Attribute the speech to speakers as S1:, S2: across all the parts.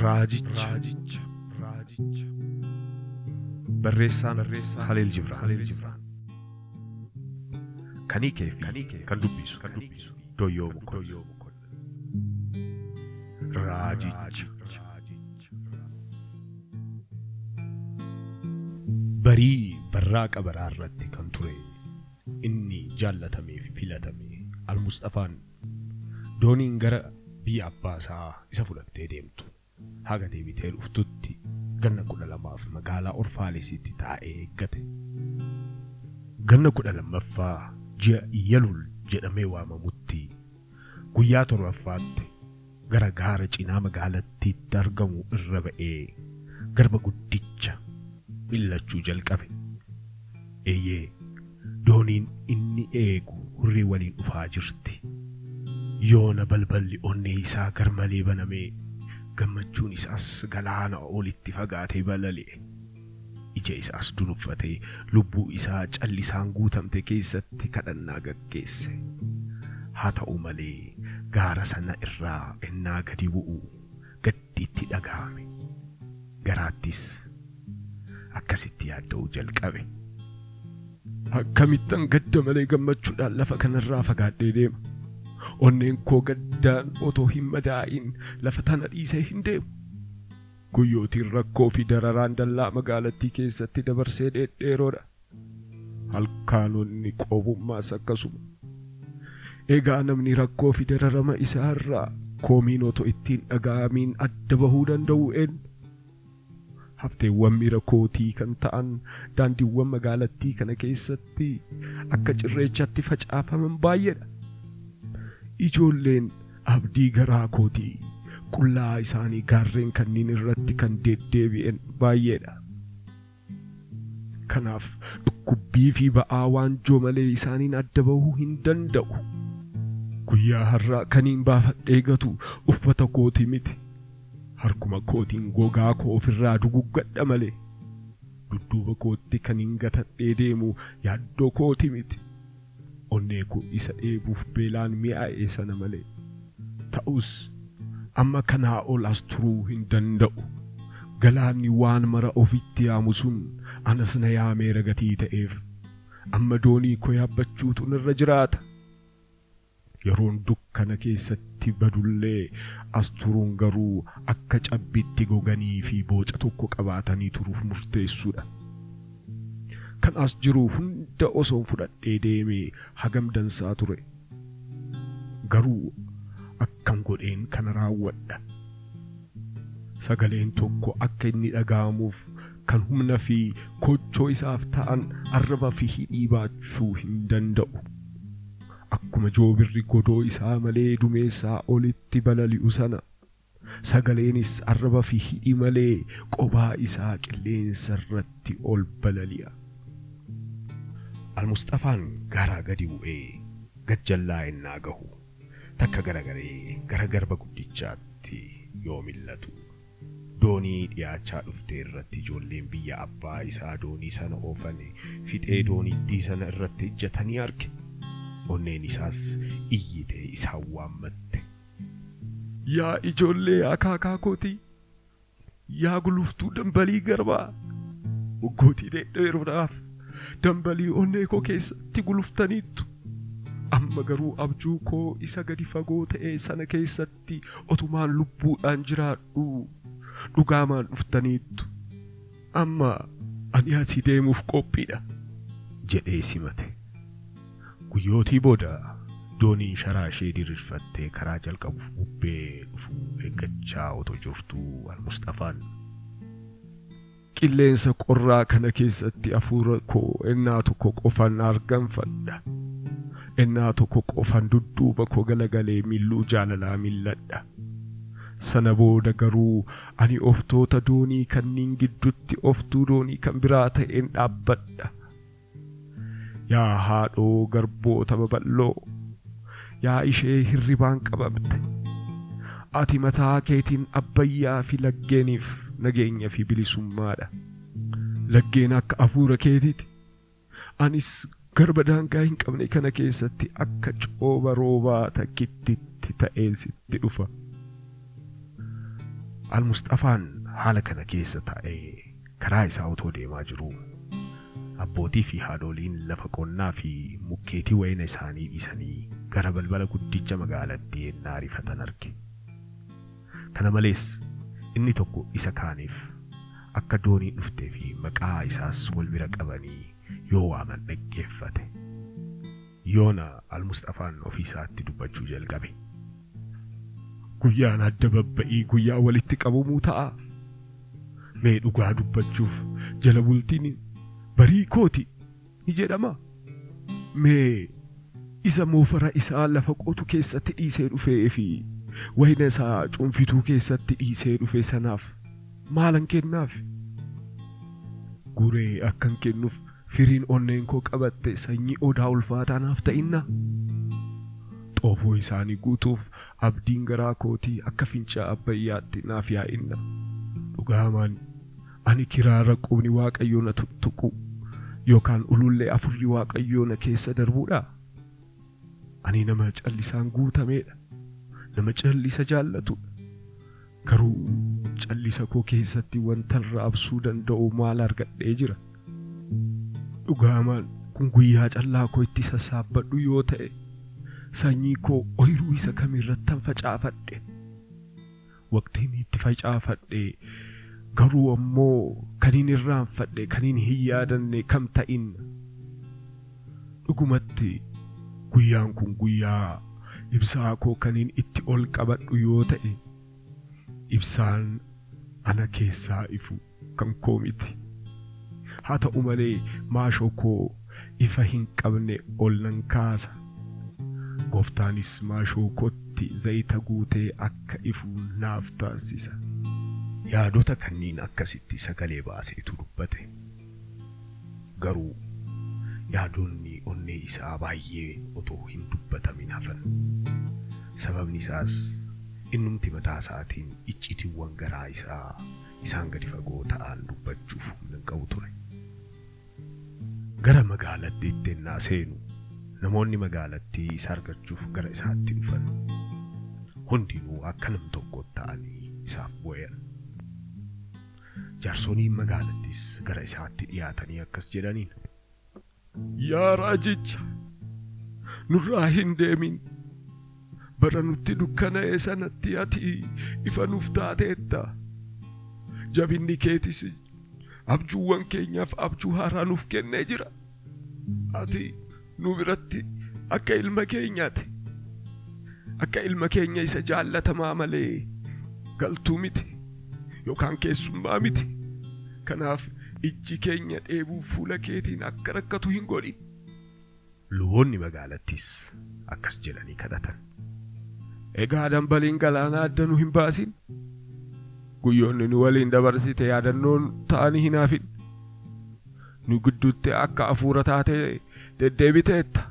S1: Raajicha. Raajicha. Barreessaan Haliil Jibraan. Kan hiikee fi kan dubbisu Dooyyoo Mokonnon. Raajicha. Barii barraaqa baraa irratti kan ture inni jaallatamee fi filatame Almusxafaan dooniin gara biyya abbaa isaa isa fudhattee deemtu haga deebitee dhuftutti ganna 12f magaalaa Orfaalisitti taa'ee eeggate. Ganna 12ffaa ji'a Iyyalul jedhamee waamamutti guyyaa torbaffaatti gara gaara cinaa magaalattiitti argamu irra ba'ee garba guddicha mil'achuu jalqabe. Eeyyee, dooniin inni eegu hurrii waliin dhufaa jirti. Yoona balballi onnee isaa garmalee banamee, gammachuun isaas galaana olitti fagaatee balali'e. Ija isaas dunuffatee lubbuu isaa callisaan guutamte keessatti kadhannaa gaggeesse. Haa ta'u malee gaara sana irraa ennaa gadi bu'u gaddi itti dhaga'ame. Garaattis akkasitti yaadda'uu jalqabe. Akkamittan gadda malee gammachuudhaan lafa kanarraa fagaadhee deema? Onneen koo gaddaan otoo hin madaa'in lafa tana dhiisee hin deemu. Guyyootiin rakkoo fi dararaan dallaa magaalattii keessatti dabarsee dheedheeroodha. Halkaanonni qobummaas akkasuma. Egaa namni rakkoo fi dararama isaa irraa koomiin otoo ittiin dhaga'amiin adda bahuu danda'u eenyu? Hafteewwan miira kootii kan ta'an daandiiwwan magaalattii kana keessatti akka cirreechaatti facaafaman baay'eedha. Ijoolleen abdii garaa kootii qullaa isaanii gaarreen kanneen irratti kan deddeebi'an baay'eedha. Kanaaf dhukkubbii fi ba'aa waanjoo malee isaaniin adda bahuu hin danda'u. Guyyaa har'aa kaniin baafadhee gatu uffata kootii miti. Harkuma kootiin gogaa koo ofirraa duguggadha malee. Dudduuba kootti kaniin gatadhee deemu yaaddoo kooti miti. Onnee koo isa dheebuuf beelaan mi'aa'e sana malee. Ta'us amma kanaa ol as turuu hin danda'u. Galaanni waan mara ofitti yaamu sun anas na yaameera gatii ta'eef amma doonii koo yaabbachuutu narra jiraata. Yeroon dukkana keessatti badullee as turuun garuu akka cabbiitti goganii fi boca tokko qabaatanii turuuf murteessuudha. Kan as jiru hunda osoon fudhadhee deemee hagam dansaa ture. Garuu akkam godheen kana raawwadha? Sagaleen tokko akka inni dhaga'amuuf kan humna fi kochoo isaaf ta'an arraba fi hidhii baachuu hin danda'u. Akkuma joobirri godoo isaa malee dumeessaa olitti balali'u sana sagaleenis arraba fi hidhii malee qobaa isaa qilleensa irratti ol balali'a. Almusxafaan gaaraa gadi bu'ee gajjallaa ennaa gahu takka garagaree gara garba guddichaatti yoo mil'atu doonii dhiyaachaa dhufte irratti ijoolleen biyya abbaa isaa doonii sana oofan fixee doonittii sana irratti ejjatanii arge. Onneen isaas iyyitee isaan waammatte. Yaa ijoollee akaakaa kootii, yaa guluftuu dambalii garbaa, waggootii dheedheeroodhaaf dambalii onnee koo keessatti guluftaniittu. Amma garuu abjuu koo isa gadi fagoo ta'e sana keessatti otumaan lubbuudhaan jiraadhu dhugaamaan dhuftaniittu. Amma ani asii deemuuf qophiidha jedhee simate. Guyyootii booda dooniin sharaa ishee diriirfattee karaa jalqabuuf bubbee dhufu eeggachaa otoo jirtuu Almusxafaan qilleensa qorraa kana keessatti hafuura koo ennaa tokko qofan arganfadha. Ennaa tokko qofan dudduuba koo galagalee milluu jaalalaa milladha. Sana booda garuu ani oftoota doonii kanneen gidduutti oftuu doonii kan biraa ta'een dhaabbadha. Yaa haadhoo garboota babal'oo, yaa ishee hirribaan qabamte, ati mataa keetiin abbayyaa fi laggeeniif nageenya fi bilisummaadha. Laggeen akka hafuura keetiiti. Anis garba daangaa hin qabne kana keessatti akka cooba roobaa takkittitti ta'een sitti dhufa. Almusxafaan haala kana keessa taa'ee karaa isaa otoo deemaa jiruu abbootii fi haadholiin lafa qonnaa fi mukkeetii wayina isaanii dhiisanii gara balbala guddicha magaalattii ennaa ariifatan arge. Kana malees inni tokko isa kaaniif akka doonii dhuftee fi maqaa isaas wal bira qabanii yoo waaman dhaggeeffate. Yoona Almusxafaan ofii isaatti dubbachuu jalqabe. Guyyaan adda babba'ii guyyaa walitti qabamuu ta'a. Mee dhugaa dubbachuuf jala bultiin barii kooti ni jedhama. Mee isa moofara isaa lafa qotu keessatti dhiisee dhufee fi wayina isaa cuunfituu keessatti dhiisee dhufe sanaaf maalan kennaaf? Guree akkan kennuuf firiin onneen koo qabatte sanyii odaa ulfaataa naaf ta'inna. Xoofoo isaanii guutuuf abdiin garaa kootii akka fincaa abbayyaatti naaf yaa'inna. Dhugaamaan ani kiraara qubni Waaqayyoo na tuttuqu yookaan ulullee afurri Waaqayyoo na keessa darbuudha. Ani nama callisaan guutameedha. Nama callisa jaallatudha. Garuu callisa koo keessatti wantan raabsuu danda'u maal argadhee jira? Dhugaamaan kun guyyaa callaa koo itti sassaabbadhu yoo ta'e sanyii koo oyiruu isa kamirrattan facaafadhe. Waqtiin itti facaafadhe garuu ammoo kaniin irraanfadhe kaniin hin yaadanne kam ta'in. Dhugumatti guyyaan kun guyyaa ibsaa koo kaniin itti ol qabadhu yoo ta'e ibsaan ana keessaa ifu kan koo miti. Haa ta'u malee maashoo koo ifa hin qabne ol nan kaasa. Gooftaanis maashoo kootti zayita guutee akka ifu naaf taasisa. Yaadota kanniin akkasitti sagalee baaseetu dubbate. Garuu yaadonni onnee isaa baay'ee otoo hin dubbatamin hafan. Sababni isaas innumti mataa isaatiin iccitiiwwan garaa isaa isaan gadi fagoo ta'an dubbachuuf humna hin qabu ture. Gara magaalattiitti ennaa seenu namoonni magaalattii isa argachuuf gara isaatti dhufan. Hundinuu akka nam tokkootti ta'anii isaaf boo'an. Jaarsoliin magaalattis gara isaatti dhiyaatanii akkas jedhaniin. Yaa raajicha, nurraa hin deemin. Bara nutti dukkana'e sanatti ati ifa nuuf taateetta. Jabinni keetis abjuuwwan keenyaaf abjuu haaraa nuuf kennee jira. Ati nu biratti akka ilma keenyaati. Akka ilma keenya isa jaallatamaa malee galtuu miti yookaan keessummaa miti. Kanaaf ijji keenya dheebuuf fuula keetiin akka rakkatu hin godhin. Luboonni magaalattis akkas jedhanii kadhatan. Egaa dambaliin galaanaa adda nu hin baasin. Guyyoonni nu waliin dabarsite yaadannoon ta'anii hin hafin. Nu gidduutti akka hafuura taatee deddeebiteetta.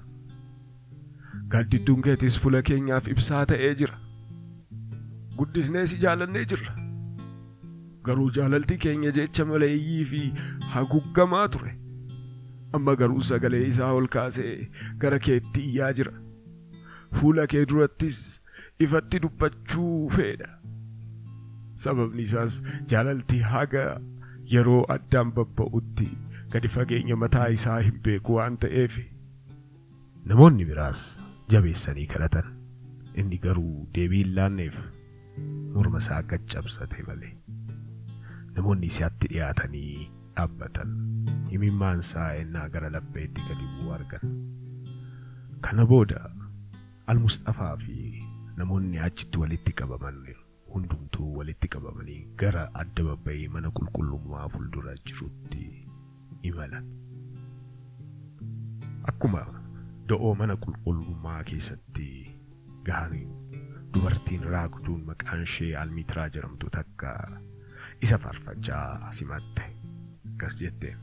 S1: Gaaddidduun keetis fuula keenyaaf ibsaa ta'ee jira. Guddisnee si jaalannee jirra. Garuu jaalalti keenya jecha maleeyyii fi haguuggamaa ture. Amma garuu sagalee isaa ol kaasee gara keetti iyyaa jira. Fuula kee durattis ifatti dubbachuu fedha. Sababni isaas jaalalti haga yeroo addaan babba'utti gadi fageenya mataa isaa hin beeku waan ta'eef. Namoonni biraas jabeessanii kadhatan. Inni garuu deebii hin laanneef morma isaa caccabsate malee. Namoonni isaatti dhiyaatanii dhaabbatan. Imimmaan isaa ennaa gara lapheetti gadi bu'u argan. Kana booda Almusxafaa fi namoonni achitti walitti qabaman hundumtuu walitti qabamanii gara adda babbayii mana qulqullummaa fuuldura jirutti imalan. Akkuma do'oo mana qulqullummaa keessatti gahaniin dubartiin raagduun maqaan ishee Almiitiraa jedhamtu takka isa faarfachaa simatte. Akkas jetteen.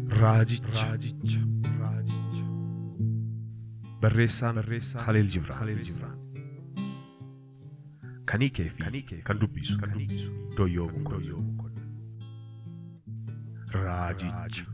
S1: Raajicha. Barreessaan Haliil Jibraan. Kan hiikee fi kan dubbisu Dooyyoo Boqqolloo. Raajicha.